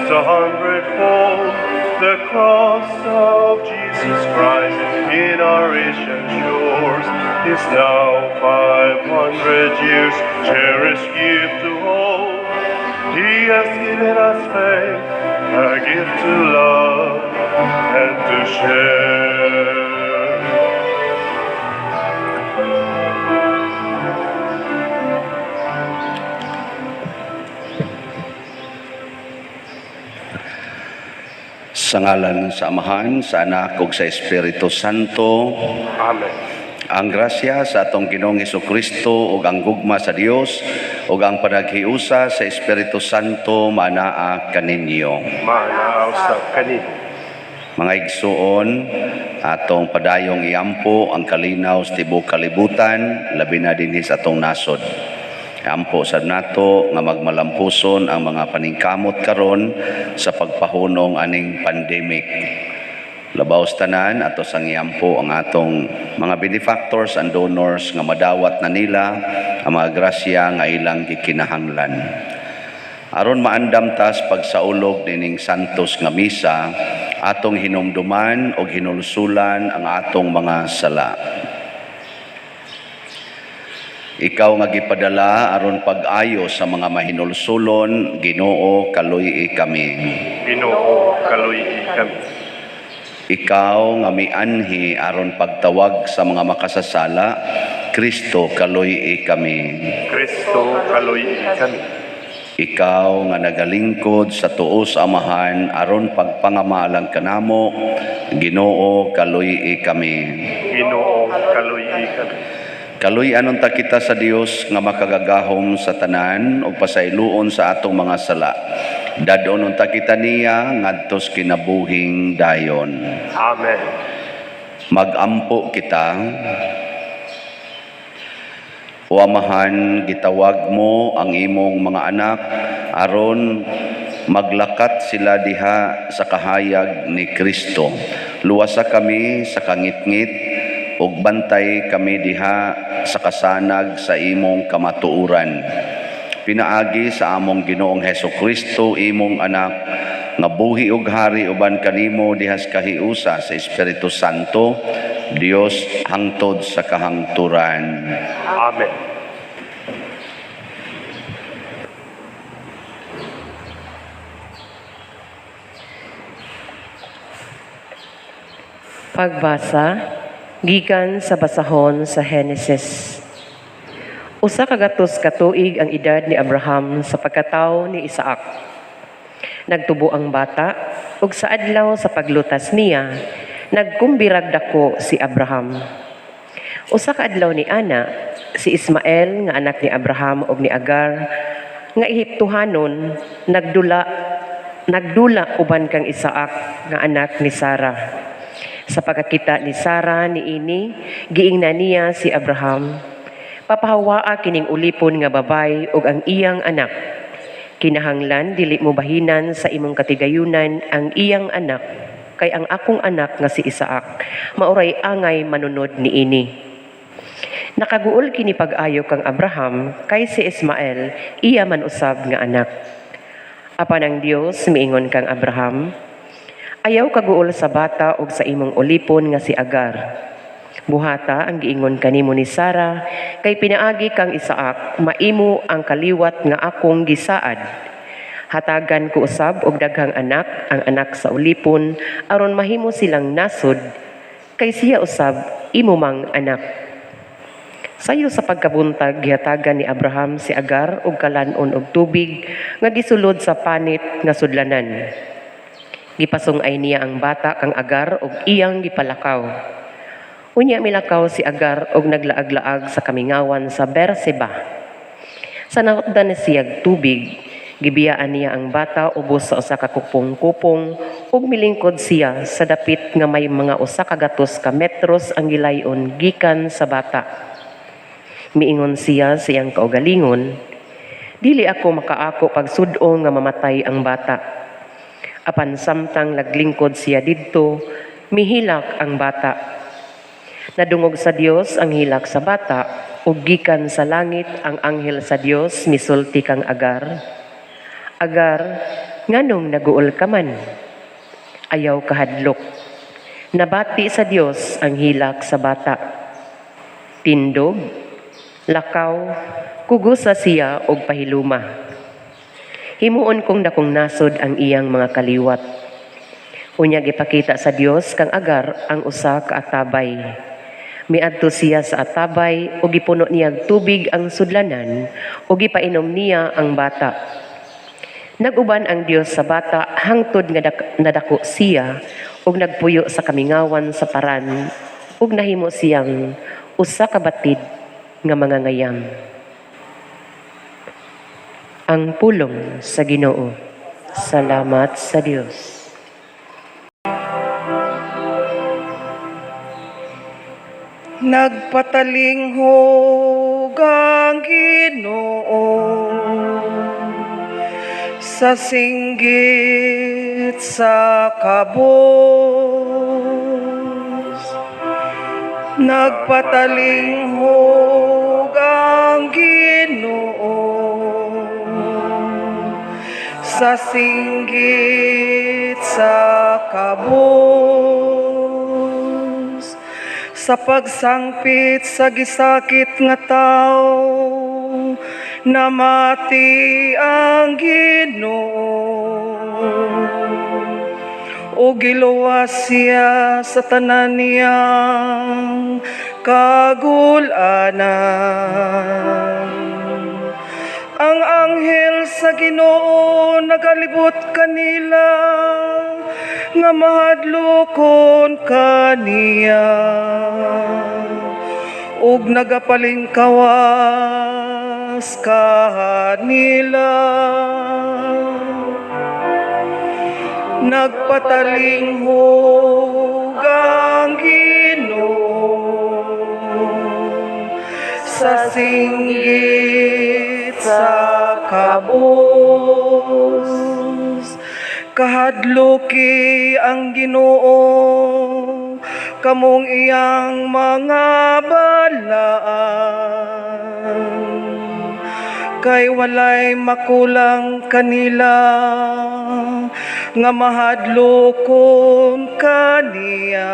Blessed a hundredfold. The cross of Jesus Christ in our Asian shores is now 500 years, cherished gift to all. He has given us faith, a gift to love and to share. Sa ngalan sa Amahan, sa Anak ug sa Espiritu Santo. Amen. Ang grasya sa atong Ginoong Kristo ug ang gugma sa Dios ug ang panaghiusa sa Espiritu Santo manaa kaninyo. Maanaa usab kanimo. Mga igsuon, atong padayong iampo ang kalinaw sa tibuok kalibutan, labi na dinhi sa atong nasod. Ampo sad nato nga magmalampuson ang mga paningkamot karon sa pagpahunong aning pandemic. Labaw sa tanan, ato sang iampo ang atong mga benefactors and donors nga madawat na nila ang mga grasya nga ilang gikinahanglan. Aron maandam tas pagsaulog nining santos nga misa, atong hinumduman og hinulsulan ang atong mga sala. Ikaw nga gipadala aron pag-ayo sa mga mahinulsulon, Ginoo, kaluy-i kami. Ginoo, kaluy-i kami. Ikaw nga mianhi aron pagtawag sa mga makasasala, Kristo, kaluy-i kami. Kristo, kaluy-i kami. Ikaw nga nagalingkod sa tuo sa Amahan aron pagpangamalang kanamo, Ginoo, kaluy-i kami. Ginoo, kaluy-i kami. Kaluy-an unta kita sa Dios nga makagagahom sa tanan ug pasayloon sa atong mga sala. Dad-on unta kita niya ngadtos kinabuhing dayon. Amen. Magampo kita. O Amahan, gitawag mo ang imong mga anak aron maglakat sila diha sa kahayag ni Kristo. Luwasa kami sa kangitngit ug bantay kami diha sa kasanag sa imong kamatuoran. Pinaagi sa among Ginoong Heso Kristo, imong anak, nga buhi ug hari uban kanimo diha sa kahiusa sa Espiritu Santo, Dios hangtod sa kahangturan. Amen. Pagbasa gikan sa basahon sa Henesis. 100 ka tuig ang edad ni Abraham sa pagkatawo ni Isaac. Nagtubo ang bata ug sa adlaw sa paglutas niya, nagkumbirag dako si Abraham. Usa ka adlaw ni ana, si Ismael nga anak ni Abraham ug ni Agar nga Ehiptohanon, nagdula uban kang Isaac nga anak ni Sara. Sa pagkakita ni Sara niini, giingnan niya si Abraham, "Papahawaa kining ulipon nga babay ug ang iyang anak. Kinahanglan dili mo bahinan sa imong katigayunan ang iyang anak, kay ang akong anak nga si Isaac maoray angay manunod niini." Nakaguol kini pag-ayo kang Abraham kay si Ismael iya man usab nga anak. Apan ang Dios miingon kang Abraham, "Ayaw kaguol sa bata ug sa imong ulipon nga si Agar. Buhata ang giingon kanimo ni Sara, kay pinaagi kang Isaac maimo ang kaliwat nga akong gisaad. Hatagan ko usab og daghang anak ang anak sa ulipon aron mahimo silang nasod, kay siya usab imo mang anak." Sayo sa pagkabuntag, gihatagan ni Abraham si Agar og kalan-on og tubig nga gisulod sa panit nga sudlanan. Gipasungay niya ang bata kang Agar og iyang gipalakaw. Unya milakaw si Agar og naglaag-laag sa kamingawan sa Berseba. Sa nahutdan na siyag tubig, gibiyaan niya ang bata ubos sa usa ka kupong-kupong ug milingkod siya sa dapit nga may mga 100 ka metros ang gilayon gikan sa bata. Miingon siya sa iyang kaugalingon, "Dili ako makaako pagsud-o nga mamatay ang bata." Apan samtang naglingkod siya didto, mihilak ang bata. Nadungog sa Dios ang hilak sa bata, ug gikan sa langit ang anghel sa Dios misulti kang Agar, "Agar, Nganong naguol ka man? Ayaw kahadlok. Nabati sa Dios ang hilak sa bata. Tindog, lakaw, kugusa siya og pahiluma. Himuon kong dakong nasod ang iyang mga kaliwat. Unya gipakita sa Dios kang Agar ang usa ka atabay. Miadto siya sa atabay ug gipuno niya tubig ang sudlanan ug gipainom niya ang bata. Nag-uban ang Dios sa bata hangtod nga nadako siya ug nagpuyo sa kamingawan sa Paran ug nahimo siyang usa ka batid nga mangangayam. Ang pulong sa Ginoo. Salamat sa Dios. Nagpatalinghog ang Ginoo sa singgit sa kabos. Nagpatalinghog ang Ginoo sa singgit sa kabos. Sa pagsangpit sa gisakit nga tawo, namati ang Ginoo. O giluwas siya sa tanan niyang kagulanan. Ang anghel sa Ginoo nagalibot kanila nga mahadlokon kaniya ug nagapalingkawas kanila. Nagpatalinghog ang Ginoo sa singgit sa kabos. Kahadluki ang Ginoo kamong iyang mga balaan, kay walay makulang kanila nga mahadlokon kaniya.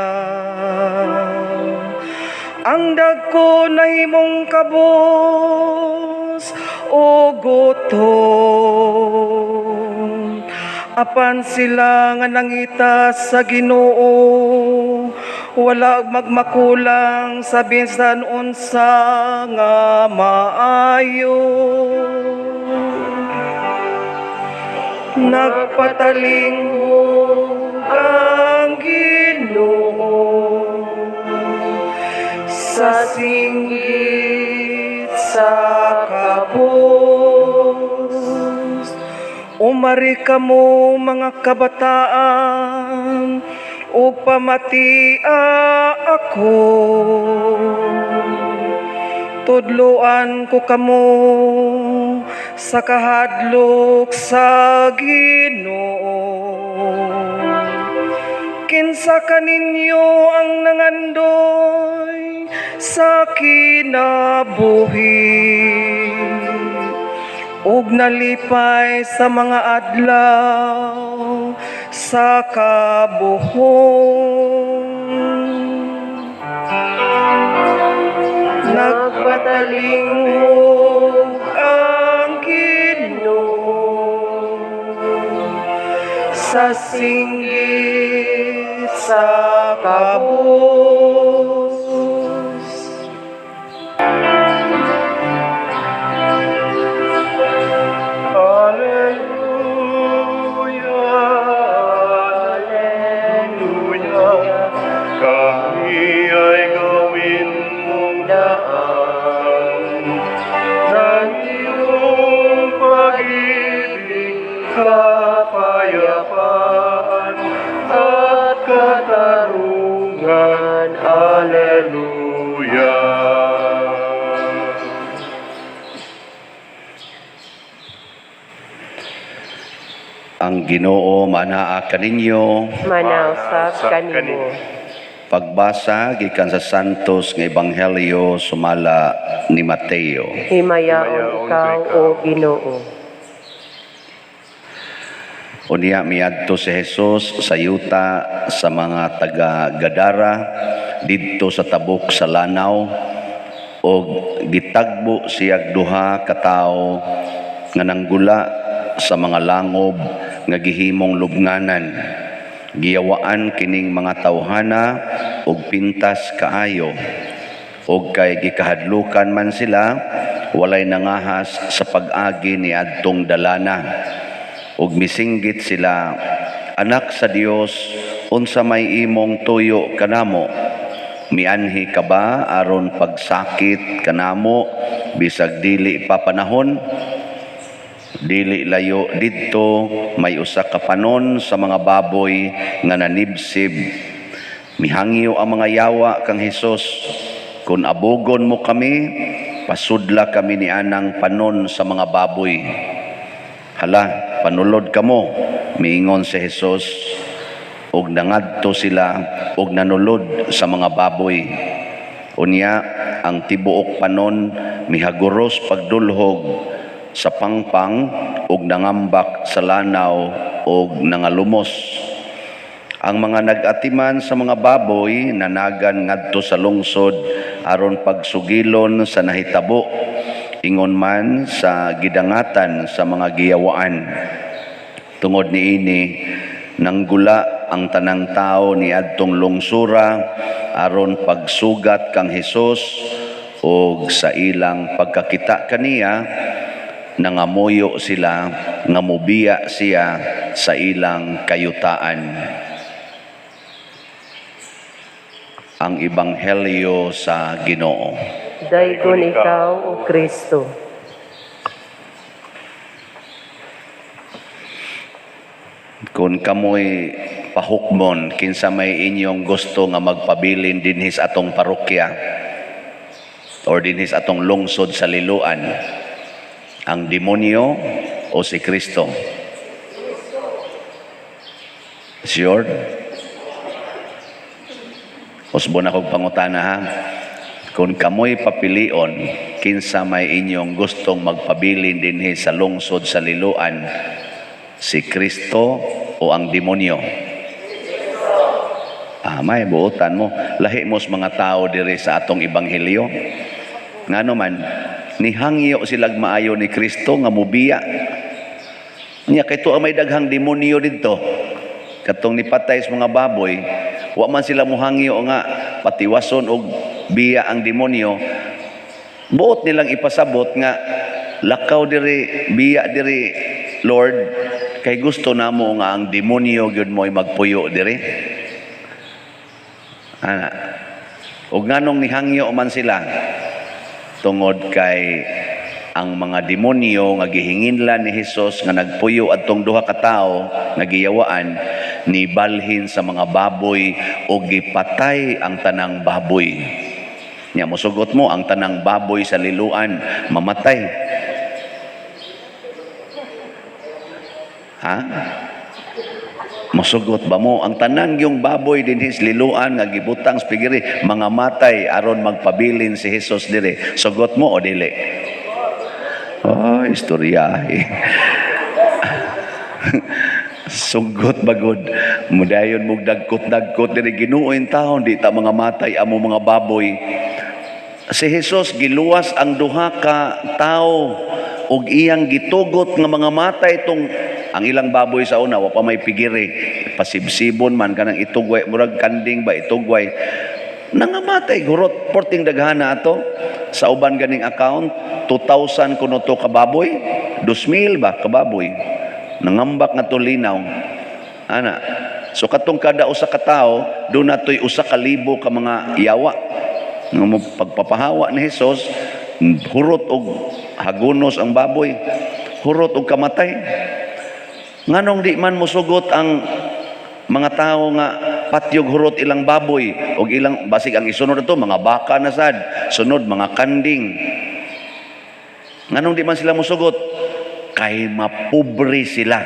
Ang dagko nahimong kabos o gutom, apan sila nga nangita sa Ginoo wala magmakulang sa bisan unsa nga maayo. Nagpatalinghog ang Ginoo sa singgit sa kabos. Umari kamo mga kabataan ug pamatia ako. Tudloan ko kamo sa kahadlok sa Ginoo. Kinsa kaninyo ang nangandoy sa kinabuhi ug nalipay sa mga adlaw sa kabuhong? Nagpatalinghog ang Ginoo sa singgit sa kabos. Alleluia, Alleluia, kami ay gawin mong daan ng iyong pag-ibig, kapayapaan at katarungan. Alleluia. Ang Ginoo manaa kaninyo. Manausap kanimo. Pagbasa gikan sa Santos nga Ebanghelyo sumala ni Mateo. Himayaon ikaw, o Ginoo. Unya miadto si Jesus sa yuta sa mga taga Gadara didto sa tabok sa lanaw, og gitagbo siyag duha ka tawo nga nanggula sa mga langob nga gihimong lubnganan. Giyawaan kining mga tawhana og pintas kaayo, og kay gikahadlukan man sila, walay nangahas sa pag-agi ni adtong dalana. Ug misinggit sila, "Anak sa Dios, unsa may imong tuyo kanamo? Mianhi ka ba aron pagsakit kanamo bisag dili pa panahon?" Dili layo didto may usa ka panon sa mga baboy nga nanibsib. Mihangyo ang mga yawa kang Hesus, "Kung abugon mo kami, pasudla kami ni anang panon sa mga baboy." "Hala, panulod kamo," miingon si Hesus, ug nangadto sila ug nanulod sa mga baboy. Unya ang tibuok panon mihaguros pagdulhog sa pangpang ug nangambak sa lanaw ug nangalumos. Ang mga nag-atiman sa mga baboy nanagan ngadto sa lungsod aron pagsugilon sa nahitabo, ingon man sa gidangatan sa mga giyawaan. Tungod niini, nanggula ang tanang tao ni adtong lungsura aron pagsugat kang Hesus, ug sa ilang pagkakita kaniya nangamuyo sila nga mobiya siya sa ilang kayutaan. Ang Ebanghelyo sa Ginoo. Daygon ikaw, O Kristo. Kung kamoy pahukmon, kinsa may inyong gusto nga magpabilin dinhi sa atong parokya or dinhi sa atong lungsod sa Liloan, ang demonyo o si Kristo? Sure? Usbon akong pangutana ha. Kung kamoy papilion, kinsa may inyong gustong magpabilin dinhi sa lungsod sa Liloan, si Kristo o ang demonyo? May buotan mo. Lahi mo sa mga tao diri sa atong ebanghelyo. Ngano man, nihangyo silag maayo ni Kristo nga mubiya. Nya kay tuwa may daghang demonyo didto. Katong nipatay sa mga baboy, wa man sila muhangyo nga patiwason og biya ang demonyo. Buot nilang ipasabot nga lakaw diri, biya diri, Lord, kay gusto namo nga ang demonyo gyud mo'y magpuyo diri. Ana. Og nganong nihangyo man sila? Tungod kay ang mga demonyo nga gihinginlan ni Hesus nga nagpuyo adtong duha ka tawo nga giyawaan, nibalhin sa mga baboy o gipatay ang tanang baboy. Nya mosugot mo ang tanang baboy sa Liloan mamatay. Ha? Mosugot ba mo ang tanan yung baboy dinhi sa Liloan nga gibutang sa pigiri mga matay aron magpabilin si Hesus diri? Sugot mo o dili? Oh, istorya. Sugot bagod. Mudayon mug dagkot-dagkot diri, Ginoo in taon di ta mga matay amo mga baboy. Si Hesus giluwas ang duha ka tawo ug iyang gitugot nga mga matay tong ang ilang baboy sa una wa pa may pigiri, pasibsibon man kanang itugway, murag kanding ba itugway. Nangamatay gurot porting daghana ato sa uban ganing account 2,000 kuno to ka baboy, 2,000 ba ka baboy. Nangambak nga to linaw. Ana. So katong kada usa ka tawo do natoy 1,000 ka mga yawa. Nga mo pagpapahawa ni Hesus, hurot og hagunos ang baboy, hurot og kamatay. Nganong di man mosugot ang mga tawo nga patyog hurot ilang baboy og ilang basig ang isunod ato mga baka na sad, sunod mga kanding. Nganong di man sila mosugot? Kay mapobre sila.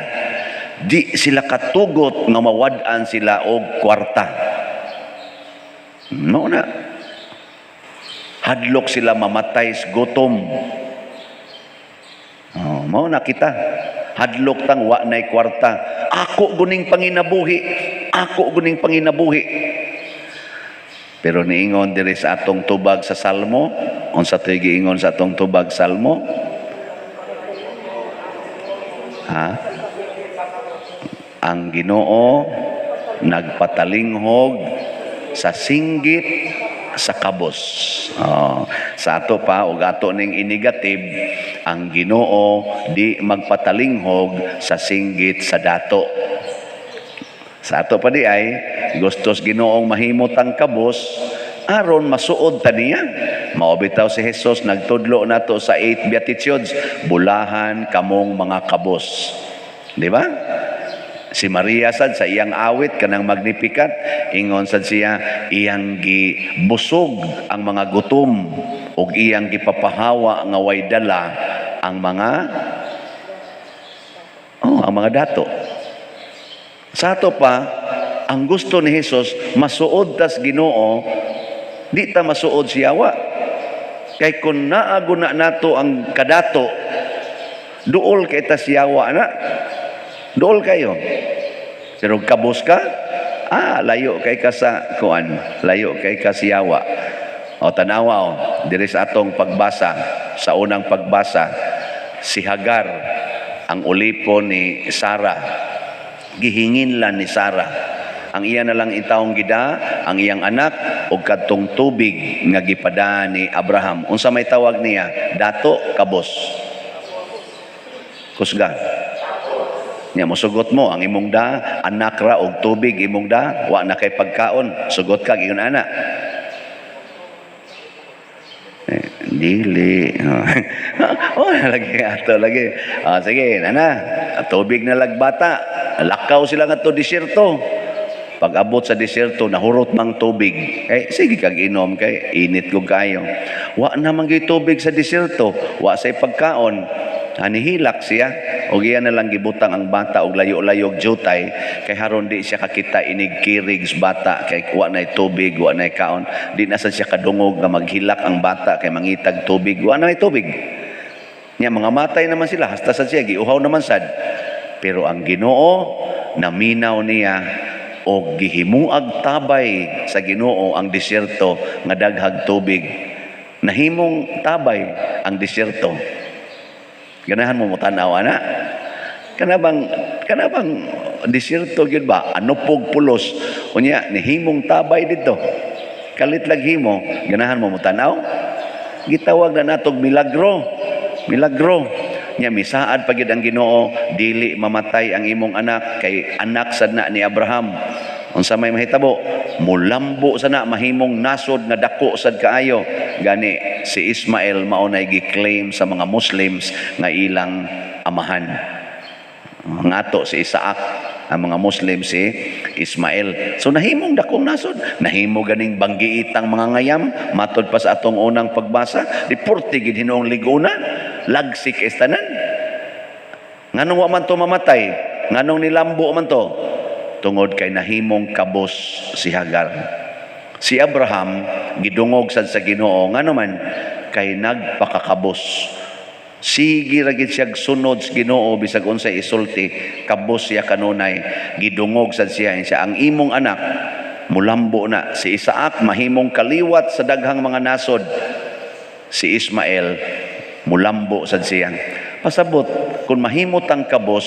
Di sila katugot nga mawad-an sila og kwarta. Mao na. Hadlok sila mamatay sa gutom. Oh, mao na kita. Hadlok tang wa nay kwarta. Ako guning panginabuhi. Ako guning panginabuhi. Pero niingon diri sa atong tubag sa Salmo, unsa to'y giingon sa atong tubag Salmo? Ha? Ang Ginoo nagpatalinghog sa singgit sa kabos. Oh, sa ato pa og ato ning i-negative, ang Ginoo di magpatalinghog sa singgit sa dato. Sa ato pa di ay gustos Ginoong mahimot ang kabos aron masuod ta niya. Mao bitaw si Jesus nagtudlo nato sa 8 Beatitudes, bulahan kamong mga kabos. Di ba? Si Maria sad sa iyang awit kanang Magnificat, ingon sad siya iyang gibusog ang mga gutom ug iyang gipapahawa nga way dala ang mga ang mga dato. Sa ato pa, ang gusto ni Jesus masuod tas Ginoo, di ta masuod siyawa. Kay kun naago na nato ang kadato, duol kay ta siyawa na. Duol kayo. Pero kabos ka, layo kay ka sa kuan, layo kay ka siyawa. O tanawa o, diri sa atong pagbasa, sa unang pagbasa, si Hagar, ang ulipon ni Sarah, gihingin lang ni Sarah. Ang iya na lang itawong gida, ang iyang anak, o kadtong tubig nga gipada ni Abraham. Unsa may tawag niya? Dato, kabos. Kusga. Nya mosugot mo ang imong da, anak ra og tubig imong da, wa na kay pagkaon, sugot ka ingon ana. Dili. Oh, lagi ato lagi. Ah, sige, nana, tubig na lagbata. Lakaw sila ngadto disyerto. Pag abot sa disyerto, nahurot mang tubig. Eh, sige kag inom kay init ko kayo. Wa na man gyud tubig sa disyerto, wa say pagkaon. Anihilak siya og iya na lang gibutang ang bata og layo-layo og jutay kay haron di siya kakita inig kirig sa bata kay wa nay tubig, wa nay kaon. Di na sad siya kadungog nga maghilak ang bata kay mangitag tubig, wa na may tubig. Nya mga matay naman sila, hasta sad siya giuhaw naman sad. Pero ang Ginoo naminaw niya og gihimuag tabay sa Ginoo ang disyerto nga daghag tubig. Nahimong tabay ang disyerto. Ganahan mo motanaw ana? Kana bang disyerto gyud ba? Anupog pulos. Unya nihimong tabay didto. Kalit lag himo, ganahan mo motanaw? Gitawag na natog milagro. Milagro. Nya misaad pa gyud ang Ginoo, dili mamatay ang imong anak kay anak sad na ni Abraham. Unsa may mahitabo? Mulambo sana mahimong nasod nga dako sad kaayo. Gani si Ismael mao nay gi-claim sa mga Muslims nga ilang amahan. Ngato si Isaac, ang mga Muslim si Ismael. So nahimong dakong nasod, nahimo ganing banggiitang mga ngayam matod pa sa atong unang pagbasa, di purti gid hinuong liguna, lagsik estanan. Nganong wa man to mamatay? Nganong nilambo man to? Tungod kay nahimong kabos si Hagar. Si Abraham gidungog sad sa Ginoo ngano man kay nagpakakabos. Sige ra gid siya sunod sa Ginoo bisag unsay isulti, kabos siya kanunay, gidungog sad siya siya ang imong anak mulambo na si Isaac mahimong kaliwat sa daghang mga nasod. Si Ismael mulambo sad siya. Pasabot kung mahimot ang kabos,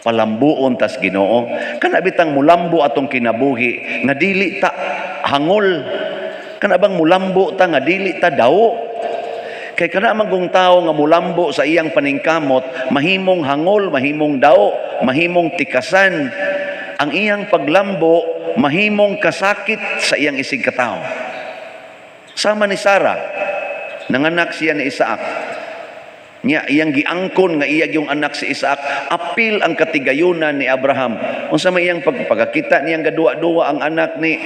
palambuon tas Ginoo. Kana bitang mulambo atong kinabuhi nga dili ta hangol. Kana bang mulambo ta nga dili ta daw. Kay kana man tawo nga mulambo sa iyang paningkamot, mahimong hangol, mahimong daw, mahimong tikasan. Ang iyang paglambo mahimong kasakit sa iyang isig katawo. Sama ni Sarah, nanganak siya ni Isaac. Nya iyang giangkon nga iya yung anak si Isaac, apil ang katigayunan ni Abraham. Unsa may iyang pagkakita niyang gadua-dua ang anak ni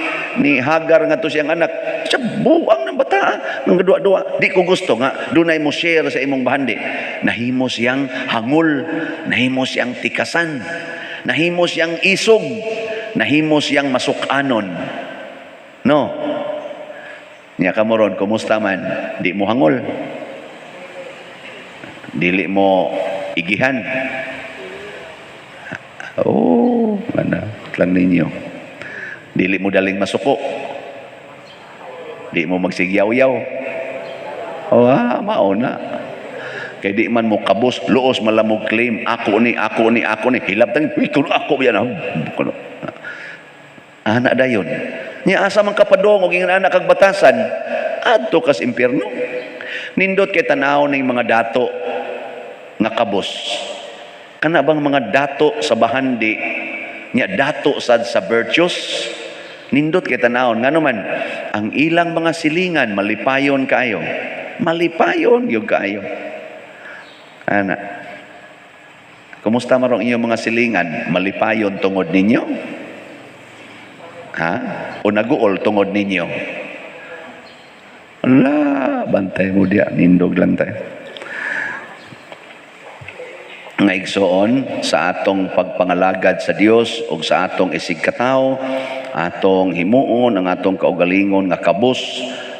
Hagar ngadto siyang anak, siya buang ng bata ng gadua-dua. Di ko gusto nga dunay mo share sa imong bahandi. Nahimo siyang hangol, nahimo siyang tikasan, nahimo siyang isog, nahimo siyang masukanon. No. Nya kamo ron, kumusta man? Di mo hangol. Dili mo igihan. Oh, mana lang ninyo. Dili mo daling masuko. Di mo magsigyaw-yaw. Oh, ah, mao na. Kay di man mo kabus, luos man lang mo claim, ako ni, ako ni, ako ni. Hilabtan, uy, kuno ako yan. Ah, kuno. Ana dayon. Nya asa man kapadong og ingon ana kag batasan, adto kas impyerno. Nindot kay tan-aw ning mga dato nga kabus. Kana bang mga dato sa bahandi nya dato sad sa virtues? Nindot kay tan-awon, ngano man ang ilang mga silingan malipayon kaayo. Malipayon gyud kaayo. Ana. Kumusta man rong inyong mga silingan? Malipayon tungod ninyo? Ha? O naguol tungod ninyo? Ala, bantay mo diya, nindog lang tayo. Nga igsoon, sa atong pagpangalagad sa Dios o sa atong isigkatawo, atong himuon ang atong kaugalingon nga kabus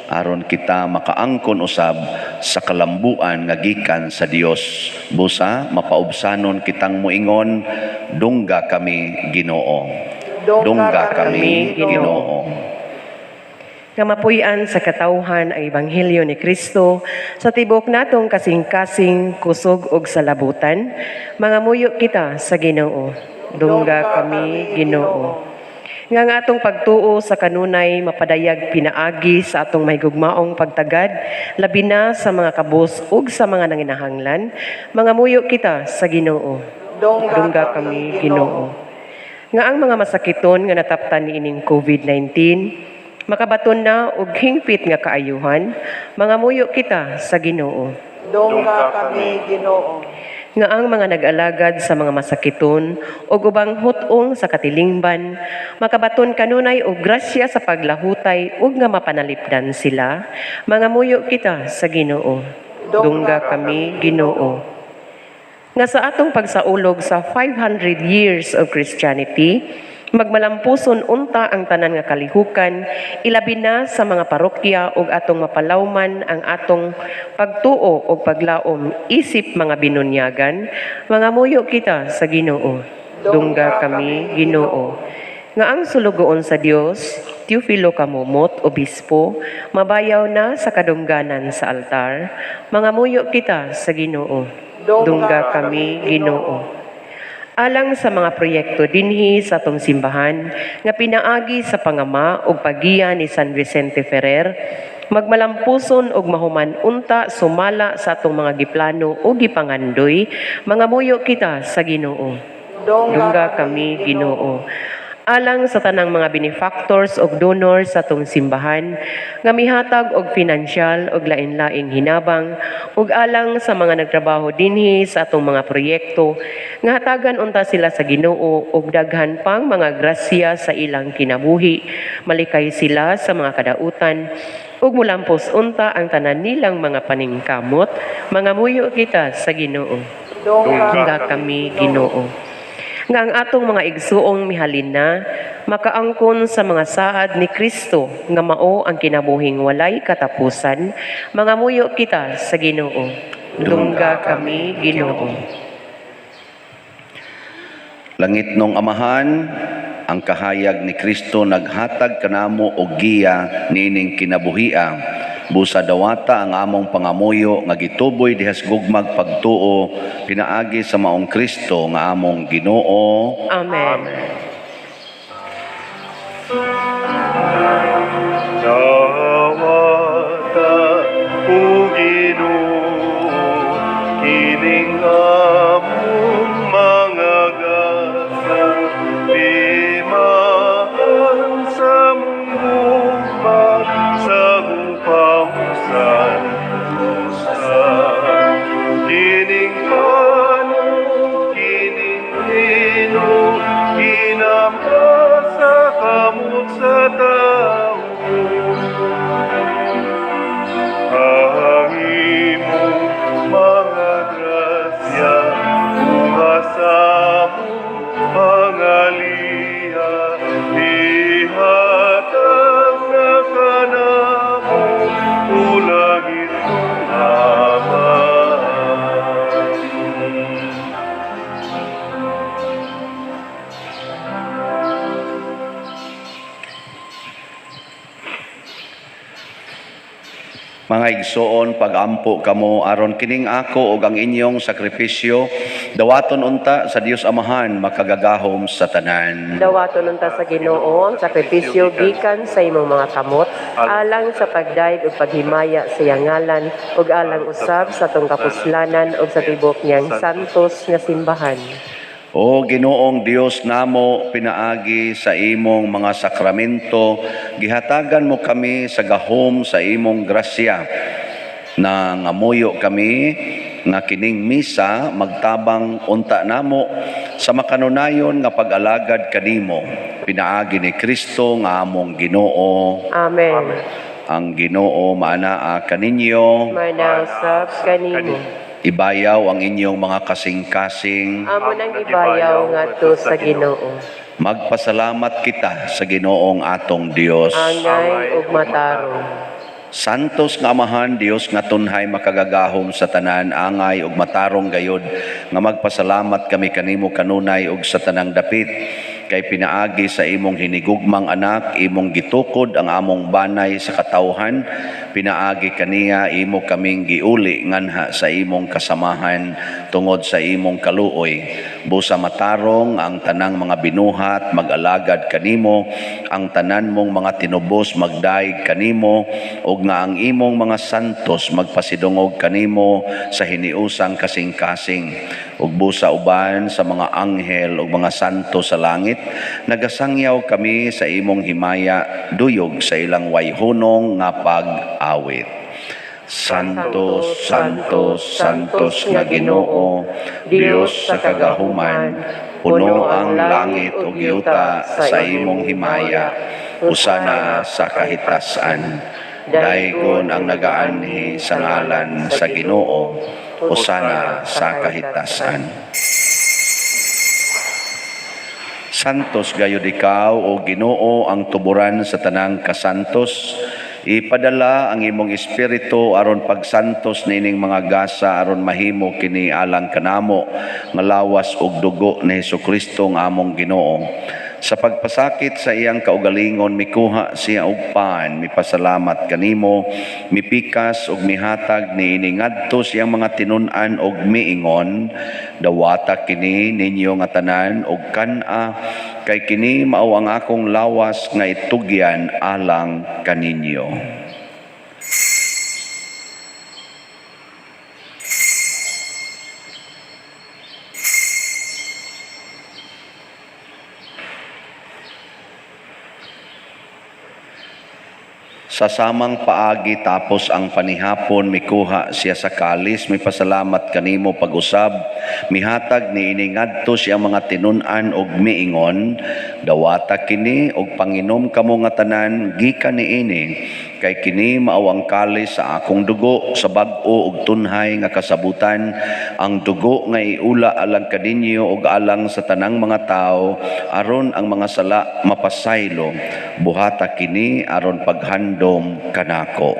aron kita makaangkon usab sa kalambuan nga gikan sa Dios. Busa mapaubsanon kitang moingon, dungga kami, Ginoo. Dungga kami, Ginoo. Nga mapuy-an sa katawhan ang ebanghelyo ni Kristo sa tibok natong kasing-kasing, kusog ug sa labutan, mangamuyo kita sa Ginoo. Dungga kami, Ginoo. Nga ang atong pagtuo sa kanunay mapadayag pinaagi sa atong mahigugmaong pagtagad, labi na sa mga kabus ug sa mga nanginahanglan, mangamuyo kita sa Ginoo. Dungga kami, Ginoo. Nga ang mga masakiton nga nataptan niining COVID-19 makabaton na og hingpit nga kaayuhan, mangamuyo kita sa Ginoo. Dungga kami, Ginoo. Nga ang mga nag-alagad sa mga masakiton ug ubang hut-ong sa katilingban makabaton kanunay og grasya sa paglahutay ug nga mapanalipdan sila, mangamuyo kita sa Ginoo. Dungga kami, Ginoo. Nga sa atong pagsaulog sa 500 years of Christianity, magmalampuson unta ang tanan nga kalihukan, ilabi na sa mga parokya, ug atong mapalawman ang atong pagtuo ug paglaom isip mga binunyagan, mangamuyo kita sa Ginoo. Dungga kami, Ginoo. Nga ang sulugoon sa Dios, Teofilo Camomot, Obispo, mabayaw na sa kadungganan sa altar, mangamuyo kita sa Ginoo. Dungga kami, Ginoo. Alang sa mga proyekto dinhi sa atong simbahan nga pinaagi sa pangama ug pagiya ni San Vicente Ferrer, magmalampuson ug mahuman unta sumala sa atong mga giplano ug gipangandoy, mangamuyo kita sa Ginoo. Dungga kami, Ginoo. Alang sa tanang mga benefactors ug donors sa atong simbahan nga mihatag og pinansyal ug lain-laing hinabang, ug alang sa mga nagtrabaho dinhi sa atong mga proyekto nga hatagan unta sila sa Ginoo og daghan pang mga grasya sa ilang kinabuhi, malikay sila sa mga kadautan ug mulampos unta ang tanan nilang mga paningkamot, mangamuyo kita sa Ginoo. Dungga kami, Ginoo. Nga ang atong mga igsuong mihalin na makaangkon sa mga saad ni Kristo nga mao ang kinabuhing walay katapusan, mangamuyo kita sa Ginoo. Dungga kami, Ginoo. Langitnong Amahan, ang kahayag ni Kristo naghatag kanamo og giya niining kinabuhia. Busa dawata ang among pangamuyo nga gituboy dihas gugmag pagtuo pinaagi sa maong Kristo nga among Ginoo. Amen. Dawata, o Ginoo, kining among mga gasa, pimaan sa mong gugma, sa gupausan. Kining pano, kining lino, kinamasa kamot sa Mga igsoon, pagampo kamo aron kining ako ug ang inyong sakripisyo dawaton unta sa Dios Amahan makagagahom sa tanan. Dawaton unta sa Ginoo ang sakripisyo gikan sa imong mga kamot alang sa pagdayeg ug paghimaya sa iyang ngalan ug alang usab sa atong kapuslanan ug sa tibuok niyang santos nga simbahan. O Ginoong Dios namo, pinaagi sa imong mga sakramento, gihatagan mo kami sa gahom sa imong grasya. Nangamuyo kami nga kining misa magtabang unta namo sa makanunayon nga pag-alagad kanimo. Pinaagi ni Kristo nga among Ginoo. Amen. Ang Ginoo maanaa kaninyo. Manausab kanimo. Ibayaw ang inyong mga kasing-kasing. Amo nang ibayaw ngadto sa Ginoo. Magpasalamat kita sa Ginoong atong Dios. Angay ug matarong. Santos nga Amahan, Dios nga tunhay makagagahom sa tanan, angay ug matarong gayod nga magpasalamat kami kanimo kanunay ug sa tanang dapit. Kay pinaagi sa imong hinigugmang anak, imong gitukod ang among banay sa katawhan, pinaagi kaniya imo kaming giuli nganha sa imong kasamahan tungod sa imong kaluoy. Busa matarong ang tanang mga binuhat mag-alagad kanimo, ang tanan mong mga tinubos magdaig kanimo, ug nga ang imong mga santos magpasidungog kanimo sa hiniusang kasing-kasing. Ug busa uban sa mga anghel ug mga santo sa langit, nagasangyaw kami sa imong himaya, duyog sa ilang wayhunong nga pag-awit. Santos, Santos, Santos nga Ginoo, Dios sa kagahuman, puno ang langit ug yuta sa imong himaya, usana sa kahitasan. Daygon ang nagaanhi sa ngalan sa Ginoo, usana sa kahitasan. Santos gayud ikaw, o Ginoo, ang tuburan sa tanang kasantos. Ipadala ang imong espiritu aron pagsantos nining mga gasa aron mahimo kini alang kanamo nga lawas ug dugo ni Hesukristo nga among Ginoo. Sa pagpasakit sa iyang kaugalingon, mikuha siya og pan, mipasalamat kanimo, mipikas ug mihatag niini ngadto siyang mga tinun-an og miingon, dawata kini ninyo nga tanan og kan-a, kay kini mao ang akong lawas nga itugyan alang kaninyo. Sa samang paagi tapos ang panihapon, mikuha siya sa kalis, mipasalamat kanimo pag-usab, mihatag niini ngadto siya mga tinun-an og miingon, dawata kini og panginom kamo nga tanan gikan niini, kay kini mao ang kalis sa akong dugo sa bag-o ug tunhay nga kasabutan, ang dugo nga iula alang kaninyo ug alang sa tanang mga tawo aron ang mga sala mapasaylo. Buhata kini aron paghandom kanako.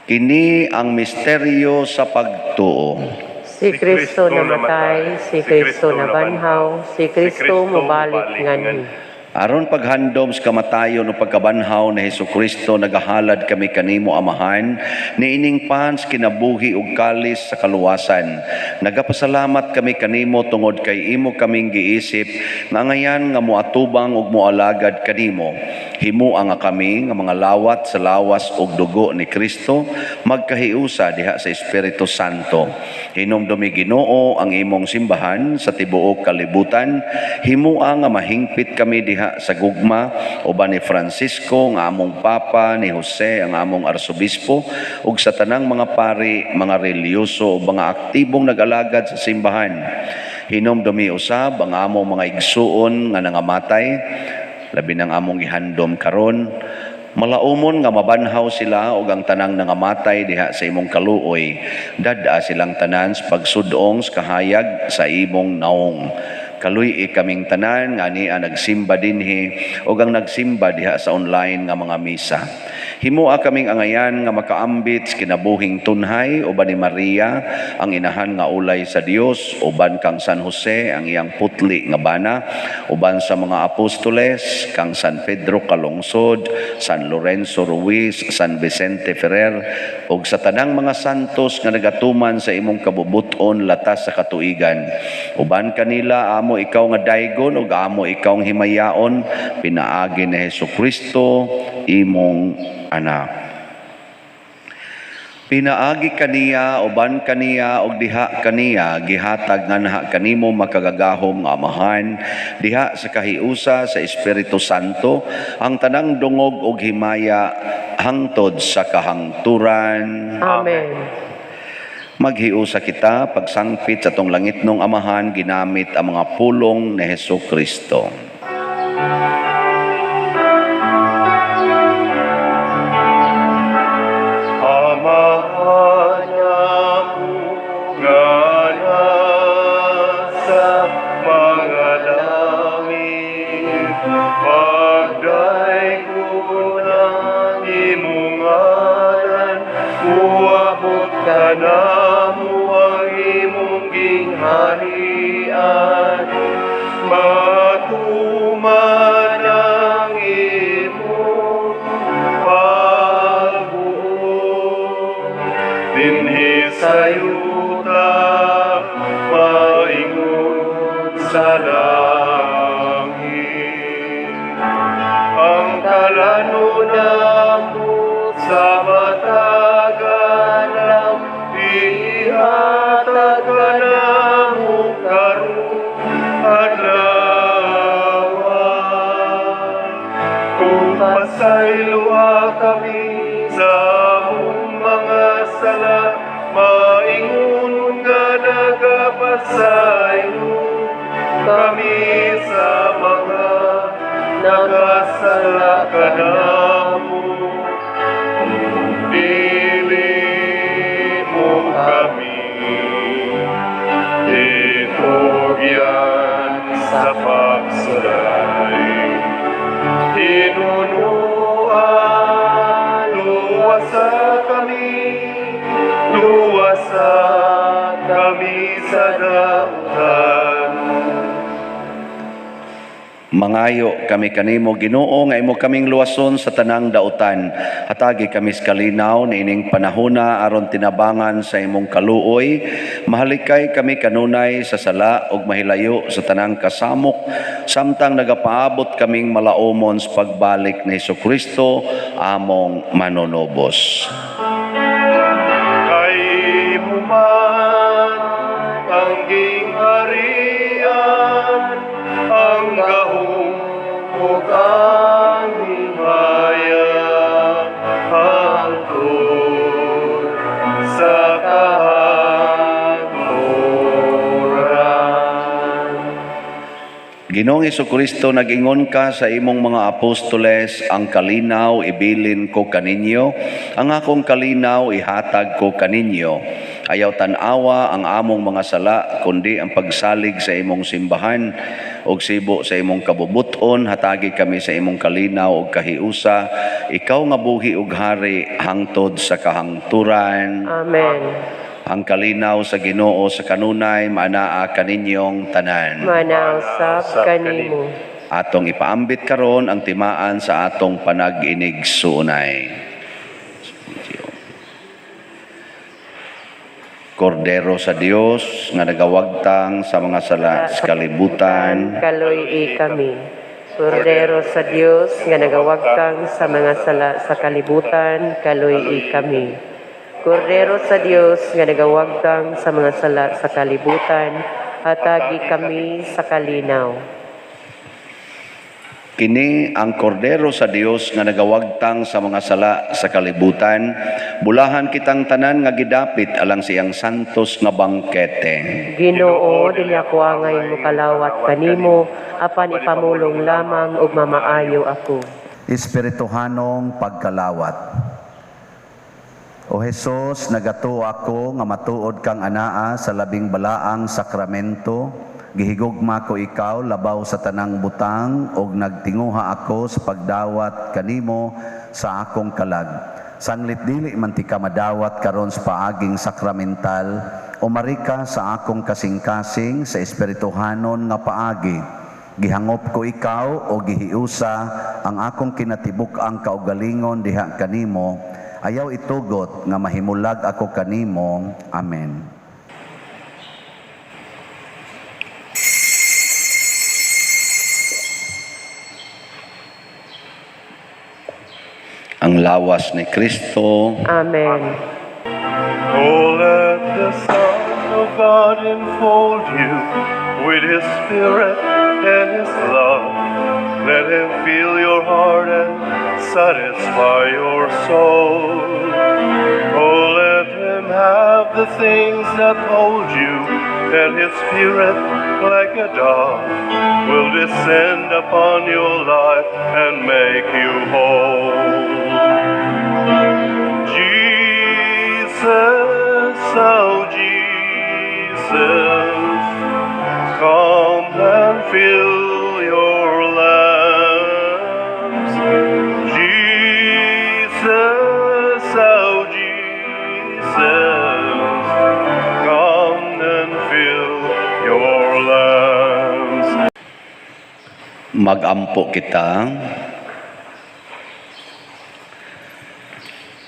Kini ang misteryo sa pagtuo. Si Kristo namatay, si Kristo nabanhaw, si Kristo mobalik nganhi. Aron paghandom sa kamatayon o pagkabanhaw ni Hesukristo, nagahalad kami kanimo Amahan, niining pans kinabuhi ug kalis sa kaluwasan. Nagapasalamat kami kanimo tungod kay imo kaming giisip nga ngayan nga moatubang ug moalagad kanimo. Himua nga kami nga mga lawat sa lawas ug dugo ni Kristo, magkahiusa diha sa Espiritu Santo. Hinumdumi Ginoo ang imong simbahan sa tibuok kalibutan. Himua nga mahingpit kami diha sa gugma uban ni Francisco nga among Papa, ni Jose ang among Arsobispo, ug sa tanang mga pari, mga relihiyoso ug mga aktibong nag-alagad sa simbahan. Hinumdumi usab ang among mga igsuon nga nangamatay, labi ng among gihandom karon. Malaumon nga mabanhaw sila ug ang tanang nangamatay diha sa imong kaluoy. Dad-a silang tanan sa pagsudong sa kahayag sa imong naong. Kaluy-i kaming tanan nga ania nagsimba dinhi ug ang nagsimba diha sa online nga mga misa. Himoa kaming angayan nga makaambit sa kinabuhing tunhay uban ni Maria ang inahan nga ulay sa Dios, uban kang San Jose ang iyang putli nga bana, uban sa mga apostoles kang San Pedro Calungsod, San Lorenzo Ruiz, San Vicente Ferrer ug sa tanang mga santos nga nagatuman sa imong kabubut-on latas sa katuigan. Uban kanila amo ikaw nga daygon ug amo ikaw ang himayaon pinaagi ni Hesukristo imong anak. Pinaagi kaniya, uban kaniya, ug diha kaniya, gihatag nganha kanimo makagagahom nga Amahan, diha sa kahiusa sa Espiritu Santo, ang tanang dungog ug himaya hangtod sa kahangturan. Amen. Maghiusa kita pagsangpit sa atong langitnong Amahan ginamit ang mga pulong ni Hesukristo. Amahan namo nga nasa mga langit, pagdaygon ang imong ngalan, muabot kanamo ang imong gingharian, matuman ang imong pagbuot dinhi sa yuta, maingon sa langit. Ang kalano namo sa matag adlaw, ihatag kanamo karong adlaw. Kung pasayloa kami sa among mga sala, maingon nga nagapasaylo kami sa mga nakasala kanamo. Dili mo kami itugyan sa pagsulay, tinunuan, luwasa kami, luwasa kami sa dautan. Mangayo kami kanimo Ginoo nga imo kaming luwason sa tanang dautan. Hatagi kami sa kalinaw niining panahona aron tinabangan sa imong kaluoy. Mahalikay kami kanunay sa sala ug mahilayo sa tanang kasamok samtang nagapaabot kaming malaumon sa pagbalik ni Hesukristo among manunubos. Kay imo man ang gingharian, ang gahom ug ang himaya, hangtod sa kahangturan. Ginoong Hesukristo, nag-ingon ka sa imong mga apostoles, ang kalinaw ibilin ko kaninyo, ang akong kalinaw ihatag ko kaninyo. Ayaw tan-awa ang among mga sala, kundi ang pagsalig sa imong simbahan ug sibo sa imong kabubuton, hatagi kami sa imong kalinaw ug kahiusa. Ikaw nga buhi ug hari hangtod sa kahangturan. Amen. Ang kalinaw sa Ginoo sa kanunay maanaa kaninyong tanan. Manaw sab kanimo. Atong ipaambit karon ang timaan sa atong panag-inig suunay. Kordero sa Dios nga nagawagtang sa mga sala sa kalibutan, Kaluy-i kami. Kordero sa Dios nga nagawagtang sa mga sala sa kalibutan, kaluy-i kami. Kordero sa Dios nga nagawagtang sa mga sala sa kalibutan, hatagi kami sa kalinaw. Kini ang kordero sa Dios nga nagawagtang sa mga sala sa kalibutan, bulahan kitang tanan nga gidapit alang siyang santos nga bangkete. Ginoo, dili ako angay mokalawat kanimo, apan ipamulong lamang ug mamaayo ako. Espirituhanong pagkalawat. O Hesus, nagatuo ako nga matuod kang anaa sa labing balaang sakramento. Gihigugma ko ikaw labaw sa tanang butang ug nagtinguha ako sa pagdawat kanimo sa akong kalag. Sanglit dili man tika madawat karon sa paaging sakramental, umari ka sa akong kasing-kasing sa espirituhanon nga paagi. Gihangop ko ikaw o gihiusa ang akong kinatibuk-ang kaugalingon diha kanimo. Ayaw itugot nga mahimulag ako kanimo. Amen. Ang lawas ni Kristo. Amen. Oh, let the Son of God enfold you with His Spirit and His love. Let Him fill your heart and satisfy your soul. Oh, let Him have the things that hold you, and His Spirit, like a dove, will descend upon your life and make you whole. Jesus, oh Jesus, come and fill your lamps. Jesus, oh Jesus, come and fill your lamps. Magampo kita.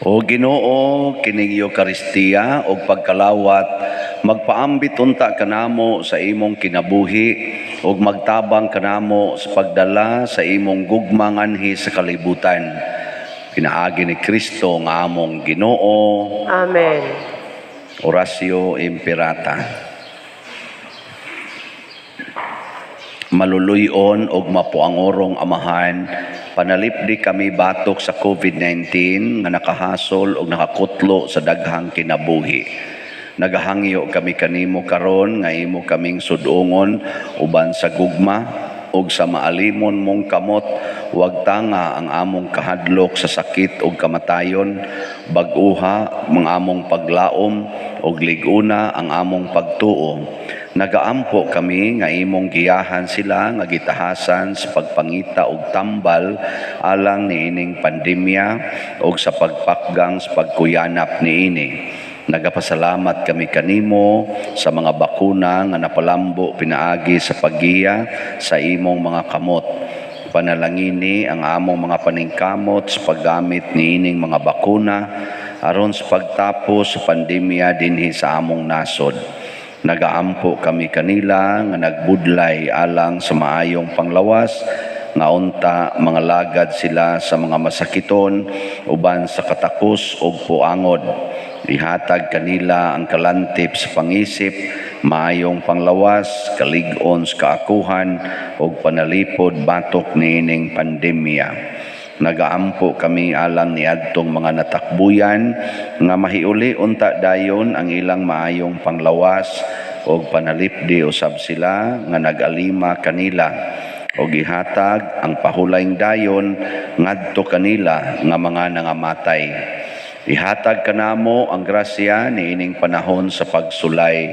O Ginoo, kining Eukaristiya og pagkalawat, magpaambit unta kanamo sa imong kinabuhi ug magtabang kanamo sa pagdala sa imong gugma nganhi sa kalibutan. Pinaagi ni Kristo nga among Ginoo. Amen. Oratio Imperata. Maluluyon og mapuangorong Amahan, panalipdi kami batok sa COVID-19 nga nakahasol og nakakutlo sa daghang kinabuhi. Nagahangyo kami kanimo karon nga imo kaming sudungon uban sa gugma og sa maalimon mong kamot, wag tanga ang among kahadlok sa sakit og kamatayon, bag-uha ang among paglaom og lig-una ang among pagtuo. Nagaampo kami nga imong giyahan sila nga gitahasan sa pagpangita og tambal alang niining pandemya og sa pagpakgang sa pagkuyanap niini. Nagapasalamat kami kanimo sa mga bakuna nga napalambo pinaagi sa paggiya sa imong mga kamot. Panalangini ang among mga paningkamot sa paggamit niining mga bakuna aron sa pagtapos sa pandemya dinhi sa among nasod. Nagaampo kami kanila nga nagbudlay alang sa maayong panglawas, nga unta mga lagad sila sa mga masakiton uban sa katakos og puangod. Ihatag kanila ang kalantip sa pangisip, maayong panglawas, kalig-on sa kaakuhan ug panalipod batok niining pandemya. Nagaampo kami alang niadtong mga natakbuyan nga mahiuli unta dayon ang ilang maayong panglawas og panalipdi usab sila nga nagalima kanila og ihatag ang pahulayng dayon ngadto kanila nga mga nangamatay. Ihatag kanamo ang grasya niining panahon sa pagsulay,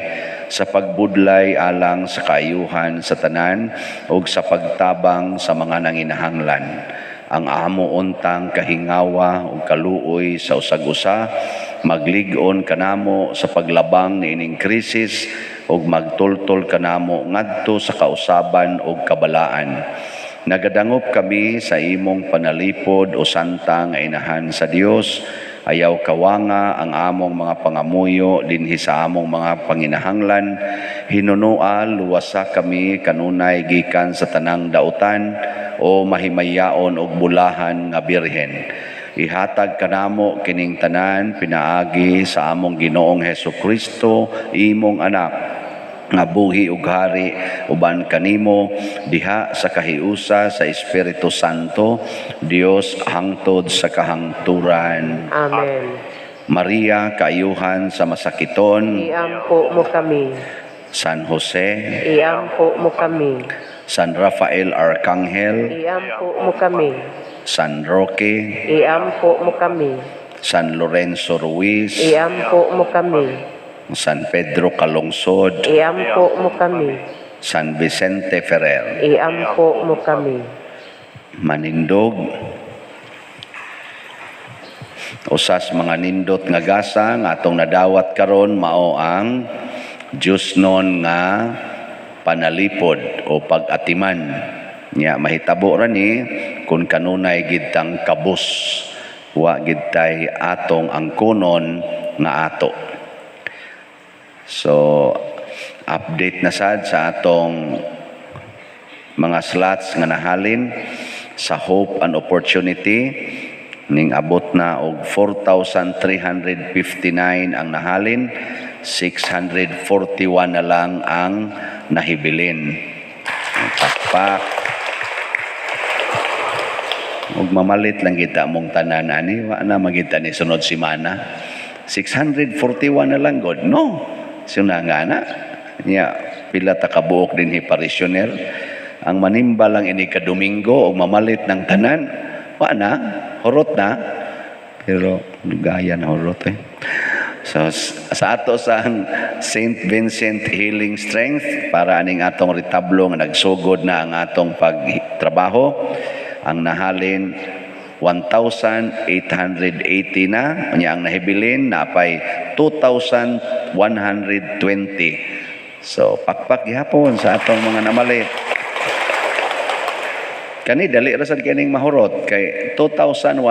sa pagbudlay alang sa kaayuhan sa tanan ug sa pagtabang sa mga nanginahanglan. Ang amo untang kahingawa ug kaluoy sa usag-usa, maglig-on kanamo sa paglabang niining krisis ug magtultol kanamo ngadto sa kausaban ug kabalaan. Nagadangop kami sa imong panalipod o santa nga inahan sa Dios. Ayaw kawanga ang among mga pangamuyo dinhi sa among mga panginahanglan. Hinunoa luwasa kami kanunay gikan sa tanang dautan o mahimayaon og bulahan nga birhen. Ihatag kanamo kining tanan pinaagi sa among Ginoong Hesus Kristo, imong anak, nga buhi ug hari uban kanimo diha sa kahiusa sa Espiritu Santo, Dios hangtod sa kahangturan. Amen. Maria, kaayuhan sa masakiton, Iampo mo kami. San Jose, Iampo mo kami. San Rafael Arcangel, Iampo mo kami. San Roque, Iampo mo kami. San Lorenzo Ruiz, Iampo mo kami. San Pedro Calungsod, Iampo mo kami. San Vicente Ferrer. Iampo mo kami. Manindog usas mga nindot nga gasa nga atong nadawat karon mao ang Diyosnon nga panalipod o pag-atiman. Nya mahitabo ra ni kung kanunay gid tang kabus, wa gid tay atong angkonon nga ato. So update na sad sa atong mga slots nga nahalin sa Hope and Opportunity. Ning abot na og 4,359 ang nahalin, 641 na lang ang nahibilin. Pakpak. Ug mamalit lang kita mong tanan ani, wa na magita ni sunod semana. 641 na lang god, no? Suna nga na. Nya pila ta kabuok dinhi parishioner. Ang manimba lang ini ka Domingo og mamalit ng tanan, wa na, hurot na. Pero gaya na hurot eh. So sa ato sa St. Vincent Healing Strength para aning atong retablo nga nagsugod na ang atong pagtrabaho, ang nahalin 1,880 na, unya ang nahibilin naapay 2,120. So pakpak gihapon sa atong mga namalit. Kani dali ra sad kining mahurot kay 2,120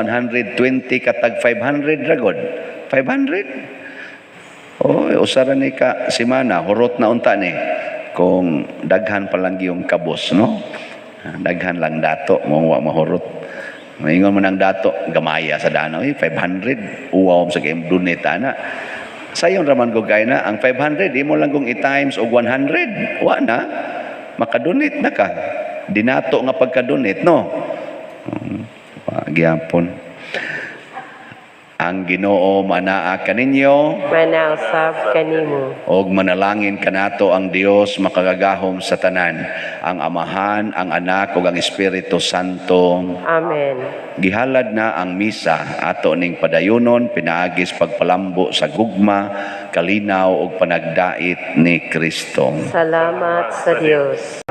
katag 500 ra gud. 500. Oh, usa ra ni ka semana hurot na unta ni kung daghan pa lang yung kabos, no? Daghan lang dato mo wa mahurot. Maingon man ang dato gamaya sa dano, eh, 500 uwaw sa kay donate ana. Sayon ra man ko kay na ang 500 imo lang kung i-times og 100, wa na makadonate na ka. Dinato nga pagka-donate, no? Gyapon. Ang Ginoo manaa kaninyo. Manausab kanimo. Og manalangin kanato ang Dios makagagahom sa tanan, ang Amahan, ang Anak ug ang Espiritu Santo. Amen. Gihalad na ang misa, ato ning padayunon pinaagis pagpalambo sa gugma, kalinaw ug panagdait ni Kristo. Salamat sa Dios.